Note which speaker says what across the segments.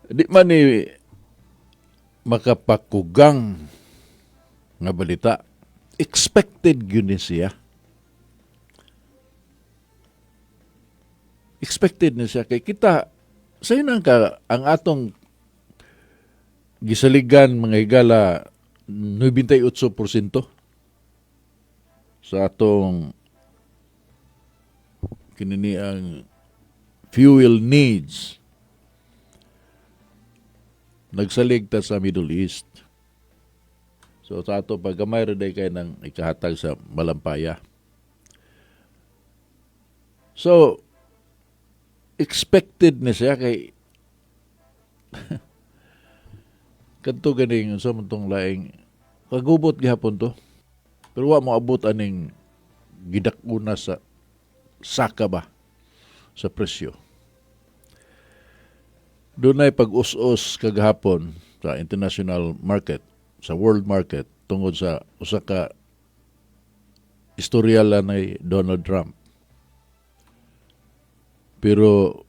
Speaker 1: Di man ni makapakugang nga balita. Expected gyud ni siya. Expected ni siya kay kita sayo nang ka ang atong gisaligan, mga higala, 98% sa atong kinini ang fuel needs nagsalig ta sa Middle East. So sa ato pag gamay ra day kay nang ikahatag sa Malampaya. So expected ni siya kay kadto ganing unsa man tong laing kagubot gihapon to. Pero wa mo abot aning gidak-una sa saka ba sa presyo. Dunay pag-us-us kagahapon sa international market, sa world market, tungod sa usa ka istorya lang ni Donald Trump. Pero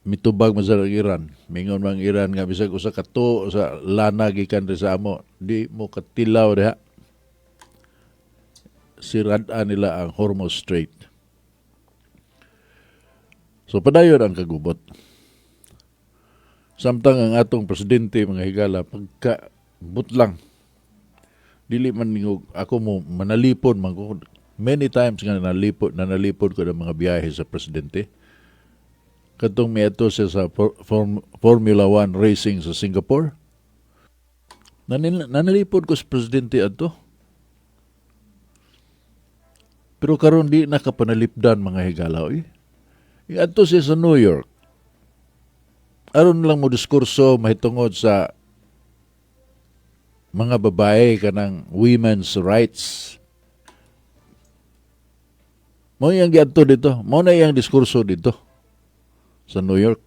Speaker 1: mitubag man sa Iran. Mingon man ang Iran nga bisag usa ka tuo sa lana gikan ri sa amo, di mo katilaw diha. Sirad-an nila ang Hormuz Strait. So padayon ang kagubot. Samtang ang atong presidente, mga higala, pagka butlang dili man ningog ako mo manalipon man ko. Many times nga nanalipon ko ng mga biyahe sa presidente. Kadtong miadto siya sa Formula One racing sa Singapore, nanalipod ko sa presidente adto. Pero karon di na kapanalipdan, mga higala, oy. Adto siya sa New York aron lang mo diskurso mahitungod sa mga babae, kanang women's rights. Mao iyang giadto dito. Mao na iyang diskurso dito sa New York.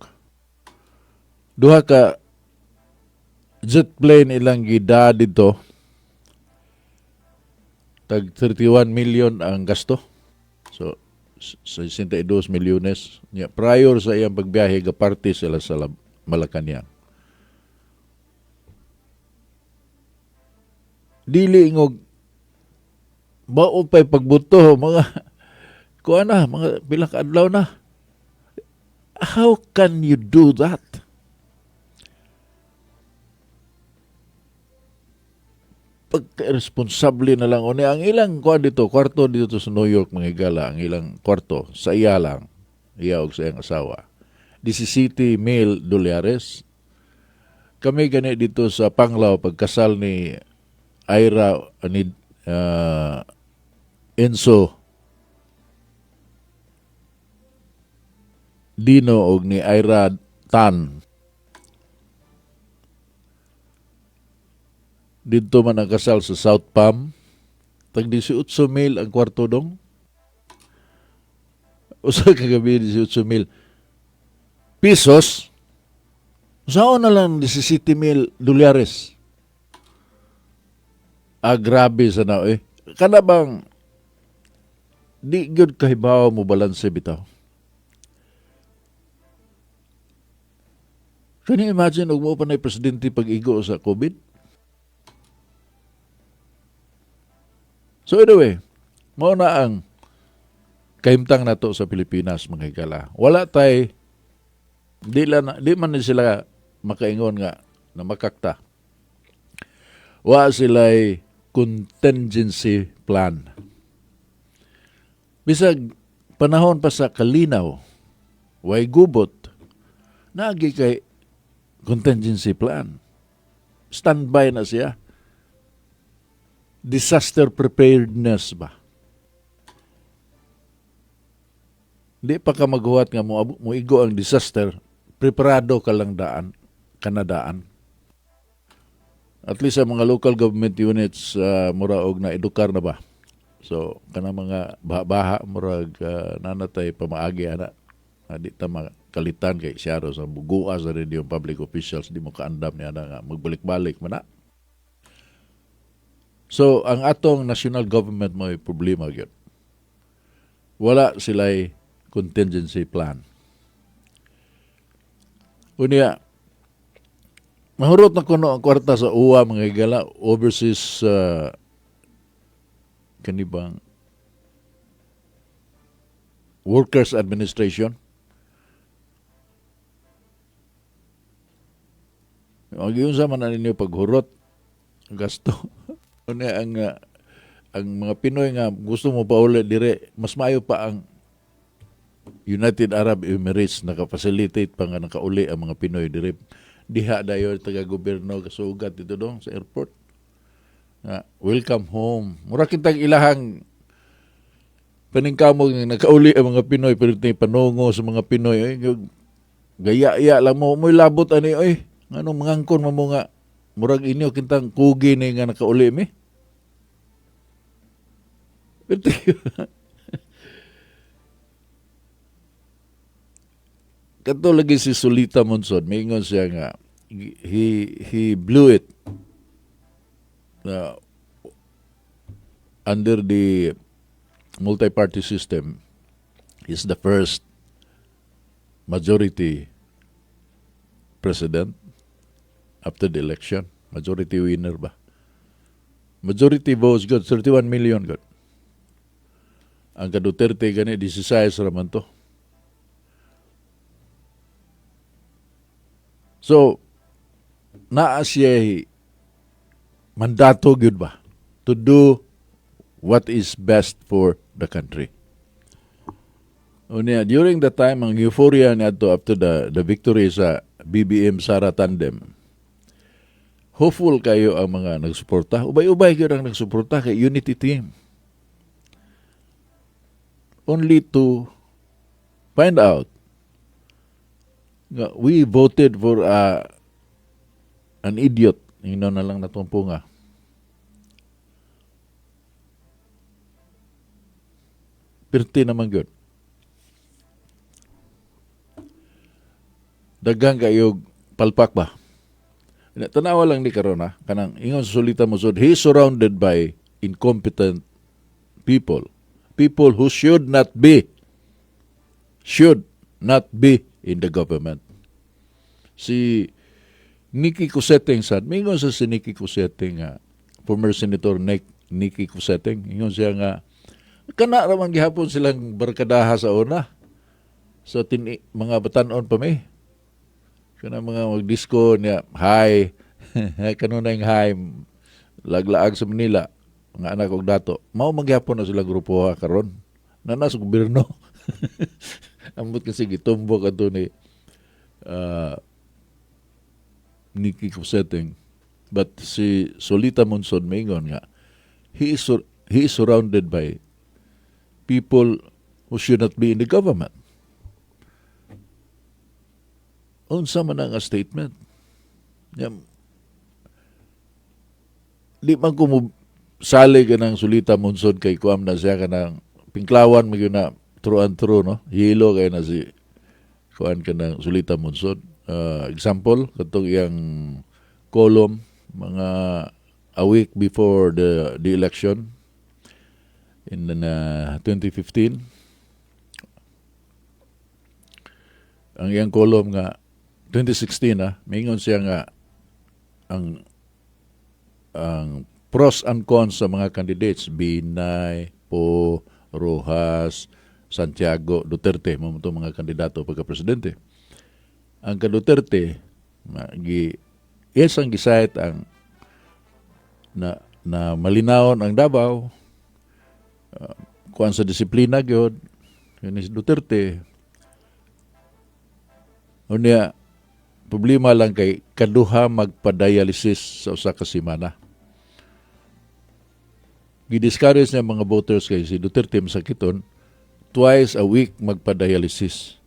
Speaker 1: Duha ka jet plane ilang gida dito. Tag 31 million ang gasto. So 62 milyones. Nya, prior sa iyang pagbiyahe, gaparte sila sa Malacanang. Dili ingog bao pa'y pagbuto mga kuha na, mga pila ka adlaw na. How can you do that? Pagka-responsable na lang. Uni, ang ilang kuha dito, kwarto dito sa New York, mga higala, ang ilang kwarto, sa iya lang, iya og sa iyang asawa, 17 mil dolyares. Kami gani dito sa Panglao, pagkasal ni Ira, ni Enzo Dino og ni Ira Tan. Didto man ang kasal sa South Palm. Tag 18 mil ang kwarto dong. Usa ka gabi, 18 mil pesos. Saan na lang 17 mil dolyares. Ah, grabe sa na eh. Kana bang di gyud kahibaw mo balanse bitaw? Can you imagine og mo pa na presidente pag-igo sa COVID? So anyway, mao na ang kahimtang nato sa Pilipinas, mga higala. Wala tay di man ni sila makaingon nga na makakta. Wa sila'y contingency plan. Bisag panahon pa sa kalinaw, way gubot, naagi kay contingency plan. Standby na siya. Disaster preparedness ba? Di pa ka maghuwat nga moigo ang disaster, preparado ka lang daan, kanadaan. At least sa mga local government units, mura og na edukar na ba? So, kanang mga baha-baha, murag nanatay pamaagi ana. Di ta makalitan kay siya sa bugua sa rin yung public officials, di mo kaandam niya na nga magbalik-balik man na. So, ang atong national government may problema gyud. Wala sila'y contingency plan. Unya, Mahurot na kuno ang kwarta sa UWA, mga higala, overseas kanibang Workers Administration. Ang giunsa man na ninyo paghurot ang gasto. Unya ang mga Pinoy nga gusto mo pauli dire, mas maayo pa ang United Arab Emirates, naka-facilitate pa nga nakauli ang mga Pinoy dire. Diha dayon taga gobyerno kasugat dito dong sa airport. Nga, "Welcome home." Mura kitang ilahang paningkamog nga nakauli ang mga Pinoy, pero ito panungo sa mga Pinoy ay gaya-ya lang mo mo'y labot ani oy. Nganong mangangkon man mo nga murag inyo kintang kugi ni nga nakauli mi. Pero kato lagi si Solita Monsod, mingon siya nga he blew it under the multi-party system. He's the first majority president after the election. Majority winner ba? Majority votes good, 31 million good. Ang ka Duterte gani 16 raman to. So, naa siya mandato gyud ba to do what is best for the country. Unya, during the time, ang euphoria niadto after the victory sa BBM Sara tandem, hopeful kayo ang mga nagsuporta. Ubay-ubay gyud ang nagsuporta kay unity team. Only to find out nga we voted for an idiot. Ingnon na lang natong punga. Pirti naman gyud. Daghang kayo palpak ba? Tanawa lang ni karon ha, kanang ingon sa Solita Monsod, he is surrounded by incompetent people. People who should not be in the government. Si Nikki Coseteng sad, mingon sa si Nikki Coseteng nga, former Senator Nikki Coseteng, ingon siya nga, kana ra man gihapon silang barkadaha sa una. Sa mga batanon pa mi. Kana mga magdisko niya, hi. Kanunay hi, laglaag sa Manila, mga anak og dato. Mao man gihapon na sila grupo ha karon. Nana sa gobyerno. Ambot kasi gitumbok ato ni Nikki Coseteng. But si Solita Monsod mingon nga, he is surrounded by people who should not be in the government. Unsa man ang statement? Ya, di man ko mo sali ka ng Solita Monsod kay kuam na siya ka ng pinklawan mo yun na true and true, no? Hilo kay na si kuan ka ng Solita Monsod. Example, katong iyang column mga a week before the election in 2015. Ang iyang column nga 2016 mingon siya nga ang pros and cons sa mga candidates Binay, Poe, Rojas, Santiago, Duterte, mao to mga kandidato pagka-presidente. Ang ka Duterte, gi yes ang gisayt ang na malinawon ang Davao, kuan sa disiplina gyud kini si Duterte. Unya problema lang kay kaduha magpa-dialysis sa usa ka semana. Gidiscourage niya mga voters kay si Duterte masakiton, twice a week magpa-dialysis.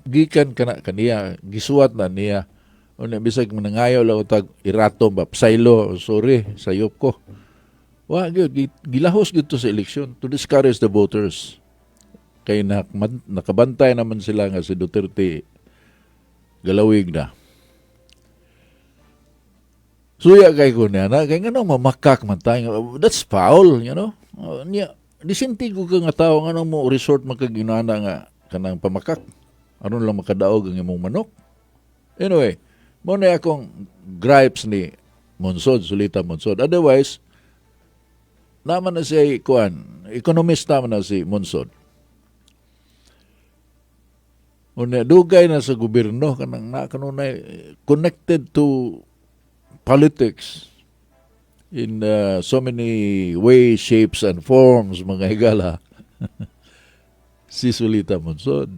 Speaker 1: Gikan kana kaniya, gisuwat na niya. Unya bisag manangayo lang utag iratom ba, psylo, sorry, sayop ko. Wa gyud gilahos gyud to sa eleksyon to discourage the voters. Kay nakabantay naman sila nga si Duterte galawig na. Suya kay ko niya na, kay ngano mamakak man tayo. That's foul. Niya, disinti ko ka nga tao, ngano mo resort magkaginana nga kanang pamakak. Aron lang makadaog ang imong manok. Anyway, mao na akong gripes ni Monsod, Sulita Monsod. Otherwise, naman na siya kuan, ekonomista man na si Monsod. Unya dugay na sa gobyerno, kanang na kanunay connected to politics in so many ways, shapes and forms, mga higala, si Sulita Monsod.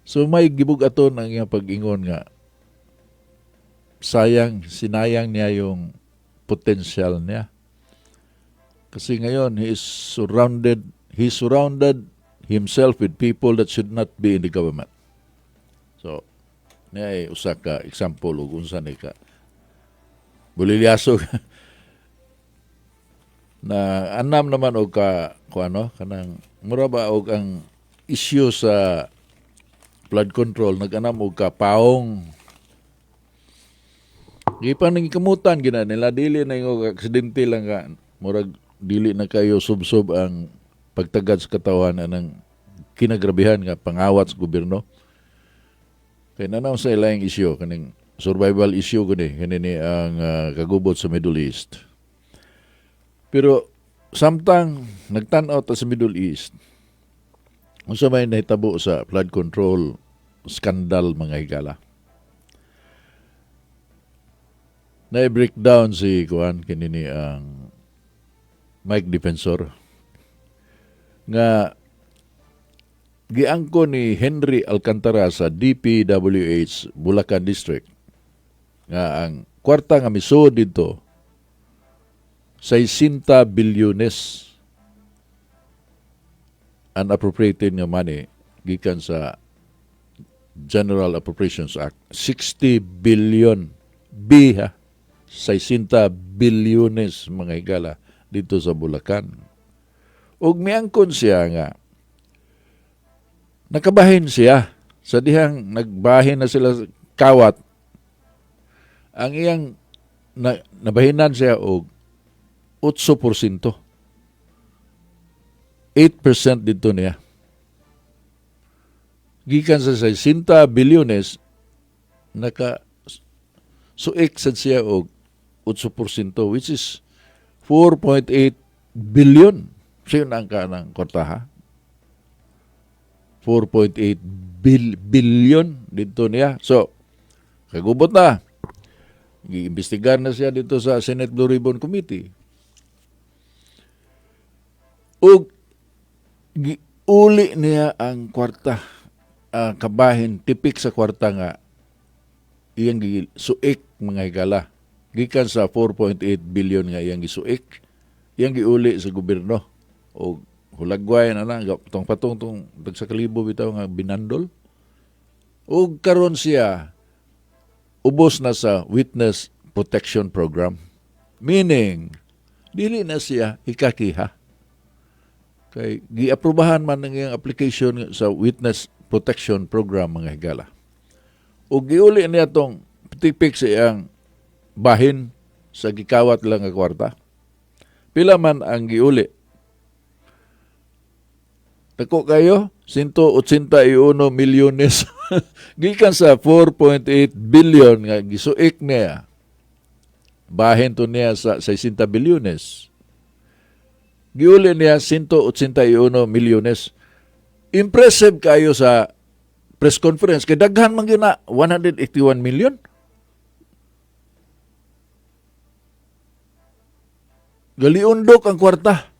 Speaker 1: So may gibug-aton ang iyang pag-ingon nga sayang, sinayang niya yung potential niya. Kasi ngayon, he surrounded himself with people that should not be in the government. So, niya ay usa ka example ug unsa ni ka bulilyaso na anam naman og ka kuano, kanang mura ba og ang issue sa flood control nag-anam og ka paong. Gipan nang kamutan gina nila, dili na yung aksidente lang ka murag dili na kayo subsob ang pagtagad sa katawan anang kinagrabihan nga pangawat sa gobyerno. Kay nanaw sa ilang issue, kaning survival issue gani kani ni ang kagubot sa Middle East. Pero samtang nagtan-aw ta sa Middle East, unsa may nahitabo sa flood control scandal, mga higala? Na-breakdown si kuan, kini ni ang Mike Defensor, nga giangko ni Henry Alcantara sa DPWH Bulacan District nga ang kwarta nga misuod dito, 60 bilyones unappropriated nga money gikan sa General Appropriations Act. 60 billion B ha, 60 bilyones, mga higala, dito sa Bulacan. Ug miangkon siya nga nakabahin siya sa dihang nagbahin na sila kawat ang iyang nabahinan siya og 8%, 8% dito niya. Gikan sa 60 bilyones, naka suik sad siya og 8%, which is 4.8 billion. Siya ang kanang kwartaha. 4.8 billion dito niya. So, kagubot na. Giimbestigar na siya dito sa Senate Blue Ribbon Committee. Ug giuli niya ang kwarta, kabahin tipik sa kwarta nga iyang gisuik, mga higala. Gikan sa 4.8 billion nga iyang gisuik, iyang giuli sa gobyerno. O hulagway na lang, tong patong tong tag sa kalibo bitaw nga binandol. Ug karon siya ubos na sa Witness Protection Program. Meaning, dili na siya ikakiha. Kay giaprobahan man ang iyang application sa Witness Protection Program, mga higala. Ug giuli niya tong tipik sa iyang bahin sa gikawat lang nga kwarta. Pila man ang giuli? Dako kayo, 181 milyones. Gikan sa 4.8 billion nga gisuik niya. Bahin to niya sa 60 bilyones. Giuli niya 181 milyones. Impressive kayo sa press conference kay daghan man gyud na, 181 million. Galiundok ang kwarta.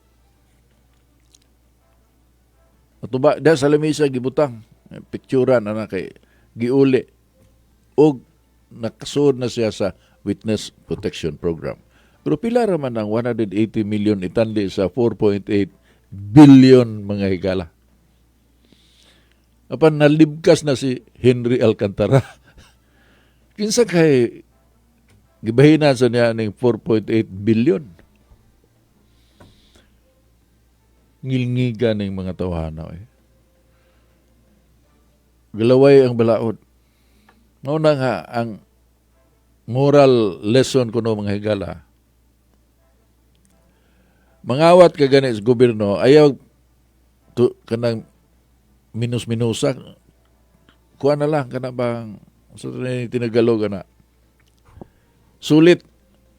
Speaker 1: Ato ba, da sa lamisa gibutang picturean ana kay giuli og nakasuod na siya sa Witness Protection Program. Pero pila ra man ang 180 million itanli sa 4.8 billion, mga higala? Apan nalibkas na si Henry Alcantara. Kinsa kay gibahinan sa niya ning 4.8 billion? Ngilngigan ng mga tawhana eh. Galaway ang balaod. Mao na nga ang moral lesson kuno, mga higala. Mangawat ka gani sa gobyerno, ayaw to, kanang minus-minusa. Kuha na lang, kana bang Sa tinagalog na sulit,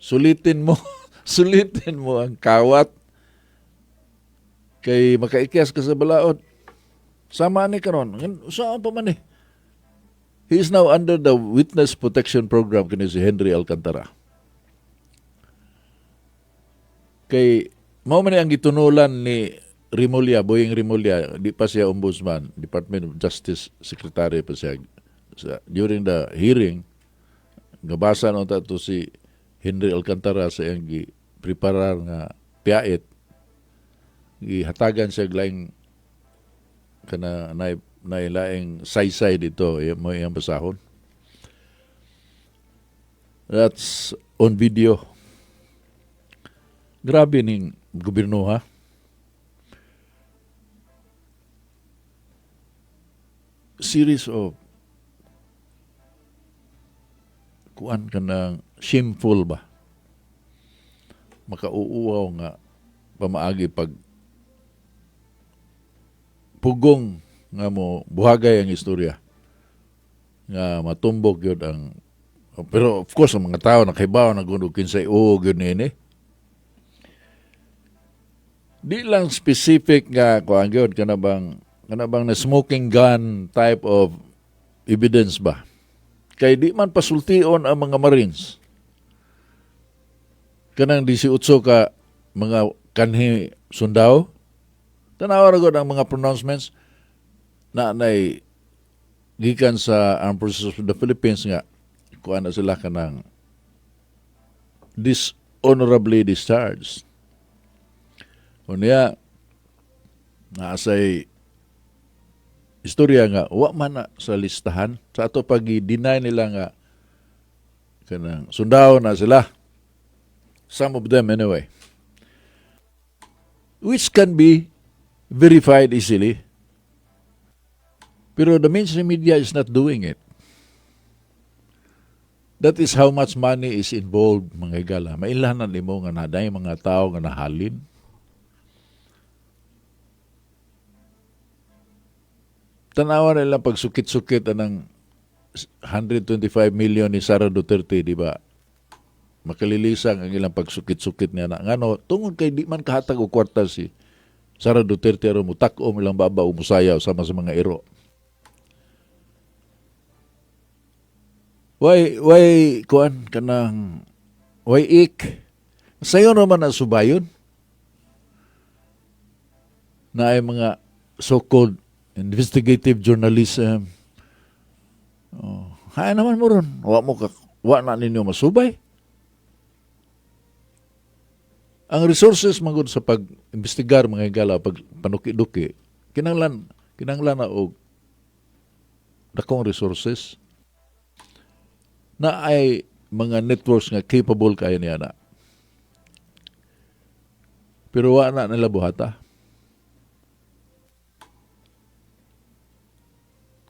Speaker 1: sulitin mo, sulitin mo ang kawat kay makaikyas ka sa balaod. Sama ni karon, saan pa man eh. He is now under the Witness Protection Program kini si Henry Alcantara. Kay mao man ni ang gitunulan ni Remulla, Boying Remulla, di pa siya ombudsman, Department of Justice Secretary pa siya. During the hearing, gabasa no ta to si Henry Alcantara sa iyang gi-preparar nga piyait. Gihatagan siya laing kana nay laing saysay dito mo iyang basahon. That's on video. Grabe ning gobyerno, ha. Series of kuan ka ng shameful ba? Makauuaw nga pamaagi pag pugong nga mo buhagay ang istorya nga matumbok yun ang, pero of course ang mga tao nakahibaw na gud kinsay uo gyud niini. Di lang specific nga kuan gyud, kana bang na smoking gun type of evidence ba, kay di man pasultion ang mga Marines kanang 18 ka mga kanhi sundao. Tanawa ra gud ang mga pronouncements na nay gikan sa Armed Forces of the Philippines nga kuan na sila kanang dishonorably discharged. Unya naasay istorya nga wa man na sa listahan sa ato pag deny nila nga kanang sundao na sila, some of them anyway, which can be verified easily, pero the mainstream media is not doing it. That is how much money is involved, mga higala. Mailhanan nimo nga naday mga tao nga nahalin. Tanawa nila pagsukit-sukit anang 125 million ni Sara Duterte, di ba? Makalilisang ang ilang pagsukit-sukit niya na. Ngano, tungod kay di man kahatag og kwarta si Sara Duterte aron mutak-om ilang baba o musayaw sama sa mga iro. Why, kuan, kanang, why ik? Sayo naman ang subayon na ay mga so-called investigative journalism. Oh, haya naman mo ron. Wa mo ka, wa na ninyo masubay. Ang resources magud sa pag-imbestigar, mga higala, pag panuki-duki, kinanglan na og dakong resources na ay mga networks nga capable kayo niya na. Pero wa na nila buhata.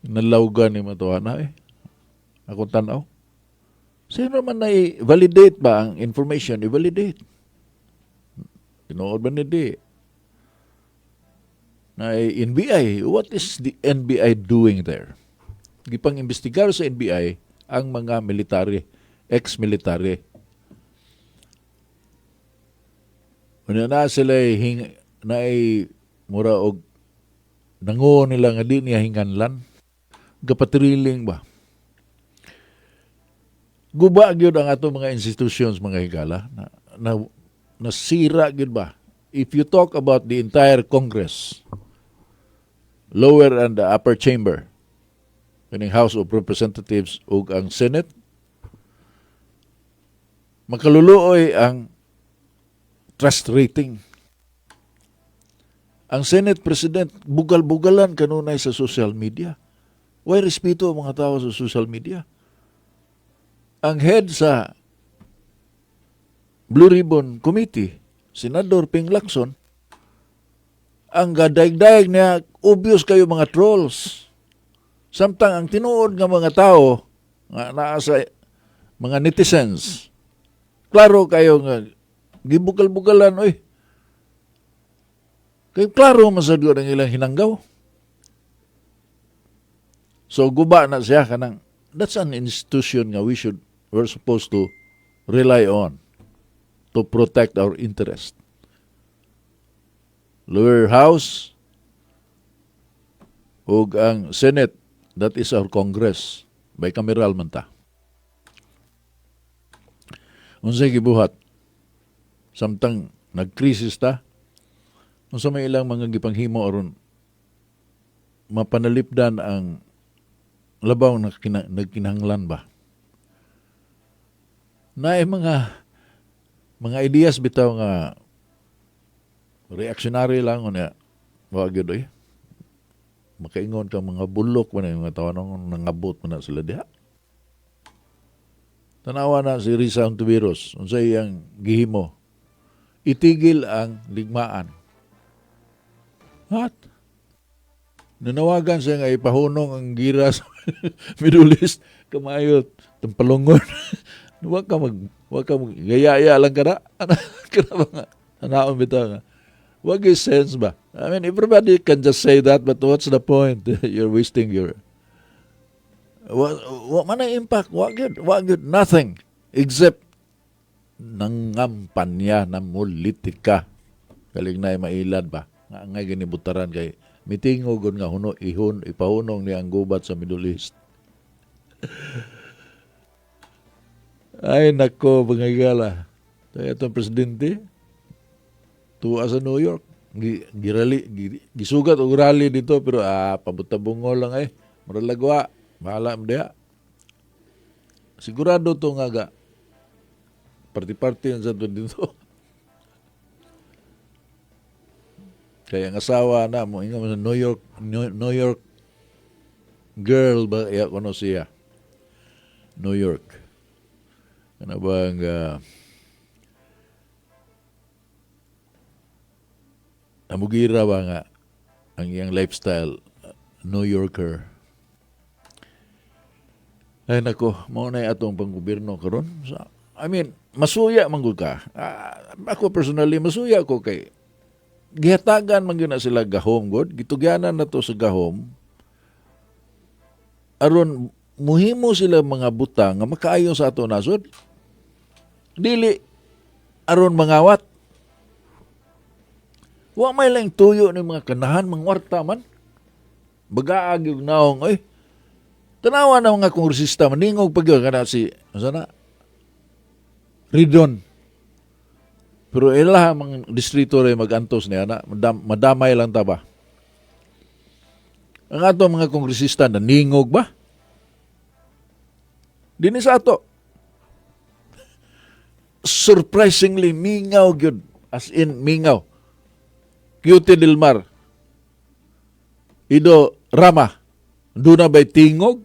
Speaker 1: Nalawgan ni matuwa na eh. Akong tanaw. Sino man na i-validate ba ang information? I-validate. Tinuod ba ni di? Na NBI, what is the NBI doing there? Gipang imbestigar sa NBI ang mga military, ex-military. Una na sila na ay mura og nango nila nga di niya hinganlan. Gapatriling ba? Guba gyud ang ato mga institutions, mga higala, na nasira gyud ba? If you talk about the entire Congress, lower and the upper chamber, kining House of Representatives ug ang Senate, makaluluoy ang trust rating. Ang Senate President, bugal-bugalan kanunay sa social media. Why respeto ang mga tao sa social media? Ang head sa Blue Ribbon Committee, Senador Ping Lacson, ang gadaig-daig niya, obvious kayo mga trolls. Samtang ang tinuod nga mga tao, nga naa sa mga netizens, klaro kayo nga gibugal-bugalan, oy. Kay klaro masad ang ilang hinanggaw. So guba na siya kanang That's an institution nga we're supposed to rely on to protect our interest. Lower House ug ang Senate, that is our Congress. Bicameral man ta. Unsay gibuhat? Samtang nagkrisis ta, unsa may ilang mga gipanghimo aron mapanalipdan ang labaw na nagkinahanglan ba? Naay mga ideas bitaw nga reactionary lang, unya wa gyud oy. Makaingon ka, mga bulok man yung mga tawo nang nangabot man na sila diha. Tanawa na si Risa Hontiveros, unsa iyang gihimo? Itigil ang digmaan. What? Nanawagan siya nga ipahunong ang gira sa Middle East. Kamayo, tampalungon. Wa ka mag, gaya lang ka na. Kana ba nga? Anaon bitaw nga. What is sense ba? I mean, everybody can just say that, but what's the point? You're wasting your. Wa man ang impact? Wa good. Wa good. Nothing. Except, nangampanya, namulitika. Kaling na mailad ba? Nga nga ginibutaran kay mitingog nga huno ihon ipahunong niya ang gubat sa Middle East. Ay nako, mga higala. Kaya itong presidente tuwa sa New York. Girali, gisugat og rally dito, pero pabutabungol lang ay. Maralagwa, bahala mo diha. Sigurado to nga ga. Party-party yan sa to dito. Kaya ang asawa na mo ingon sa New York, New York girl ba iya kuno siya. New York. Kana bang amugira ba nga ang iyang lifestyle, New Yorker. Ay nako, mao na atong panggobyerno karon. Sa, I mean, masuya man gud ka. Ako personally masuya ko kay gihatagan man gyud na sila gahom god, gitugyanan na to sa gahom aron muhimo sila mga butang nga makaayo sa ato nasod. Dili aron mangawat. Wa may lang tuyo ni mga kanahan, mangwarta man. Bagaag yung naong, oy. Tanawa na mga kongresista, maningog pag yun, kana si, ano na? Ridon. Pero ila mga distrito rin mag-antos niya, na, madamay lang ta ba? Ang ato mga kongresista, naningog ba? Dini sa ato. Surprisingly, mingaw gyud. As in, mingaw. Cutie Del Mar. Ido Rama. Doon na ba'y tingog?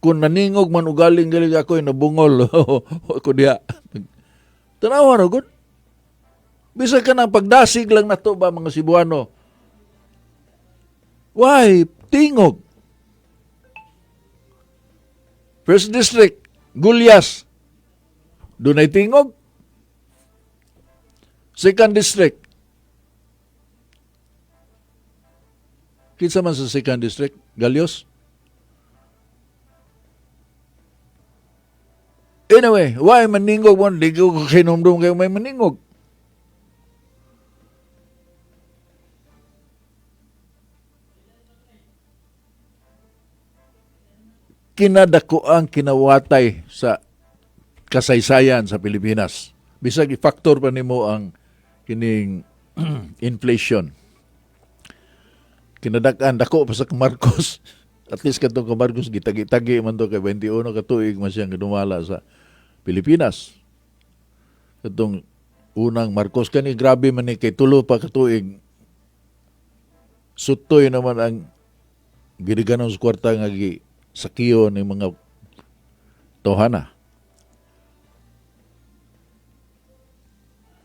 Speaker 1: Kung naningog man ugaling galing ako, nabungol. Ako diha. Tanawa na, good. Bisag ka ng pagdasig lang na to ba, mga Cebuano? Why? Tingog. First District, Gullas. Doon ay tingog. Second District. Kinsa man sa Second District? Galios? Anyway, why maningog mo? Di ko kinumdum kayo may maningog. Kinadako ang kinawatay sa kasaysayan sa Pilipinas. Bisag i-factor pa nimo ang kining inflation. Kinadak-an, dako pa sa Marcos. At least katong ka Marcos, gitagi-tagi man to kay 21 ka tuig man siyang ginumala sa Pilipinas. Katong unang Marcos, kani grabe man ni kay tulo pa ka tuig. Sutoy naman ang giriganon sa kwarta nga gi sakiyo ni mga tohana.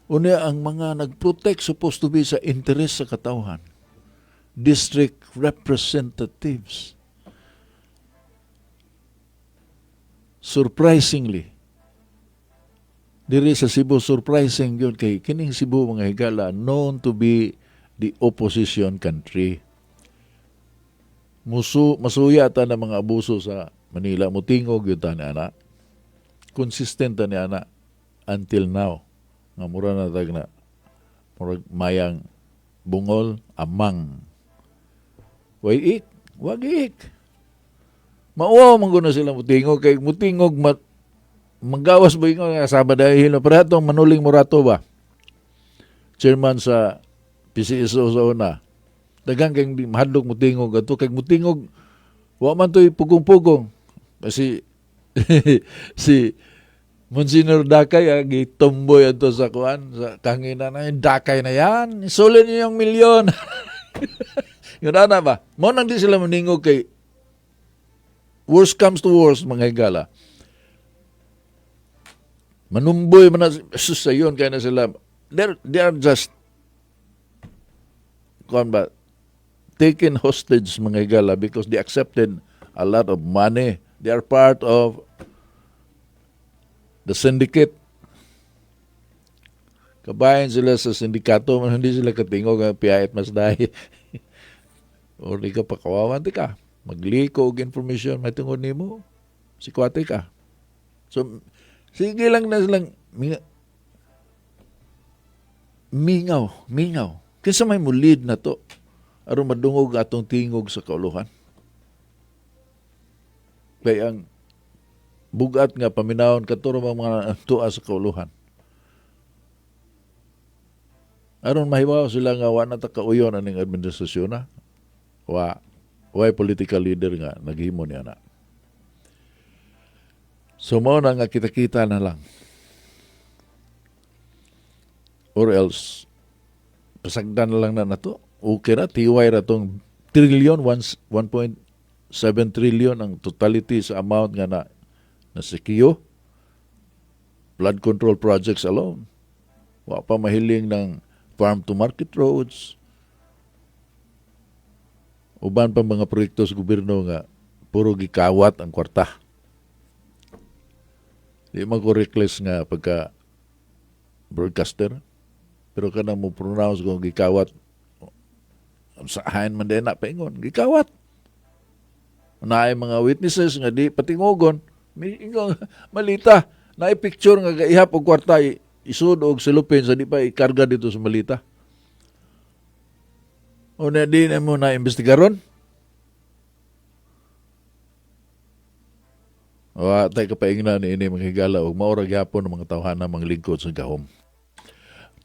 Speaker 1: Unya ang mga nag-protect supposed to be sa interes sa katawhan. District representatives. Surprisingly, diri sa Cebu, surprising yun kay kining Cebu, mga higala, known to be the opposition country. Musu, masuya ta na mga abuso sa Manila, mutingog gyud ta ni ana. Consistent ta ni ana until now. Nga mura na tag na murag mayang bungol amang. Way ik, wag ik. Mauwaw man guna sila mutingog kay mutingog mat magawas ba ingon nga sama dahil pero atong Manuling Morato ba, chairman sa PCSO sa una, daghang kay mahadlok mutingog ato kay mutingog wa man to'y pugong-pugong kasi si Monsignor Dakay, gitumboy ato sa kuan sa kanginan na yung Dakay na yan, isulin niyo yung milyon yun ana ba. Mo nang di sila maningog kay worst comes to worst, mga higala, manumboy man na sus sayon kay na sila. They are just kuan ba, taken hostage, mga higala, because they accepted a lot of money. They are part of the syndicate. Kabayan sila sa sindikato man, hindi sila katingog ang piyait mas dahi or di ka pakawawan ti ka magliko og information may tungod nimo sikwate ka. So sige lang na silang mingaw mingaw kinsa may mulid na to aron madungog atong tingog sa kauluhan kay ang bugat nga paminawon katuro mga tuwa sa kauluhan aron mahibaw sila nga wa na ta kauyon aning administrasyon na wa way political leader nga naghimo niya na. So mao na nga kita-kita na lang or else pasagdan na lang na nato. Okay ra, tiway ra tong trillion, 1.7 trillion ang totality sa amount nga na na-secure. Flood control projects alone, wa pa mahiling ng farm to market roads, uban pa mga proyekto sa gobyerno nga puro gikawat ang kwarta. Di man ko reckless nga pagka broadcaster, pero kanang mo pronounce kung gikawat sahain man din na paingon gikawat naay mga witnesses nga di patingogon. May ingon malita naay picture nga gaihap og kwarta isud og cellophane sa di pa ikarga dito sa malita o na di na mo na imbestigaron. Wa tay kapaingna ni ini, mga higala, ug mao ra gyapon ang mga tawhana mga lingkod sa gahom.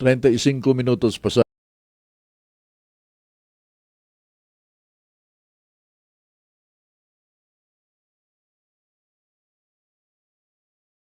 Speaker 1: 35 minutos pasado.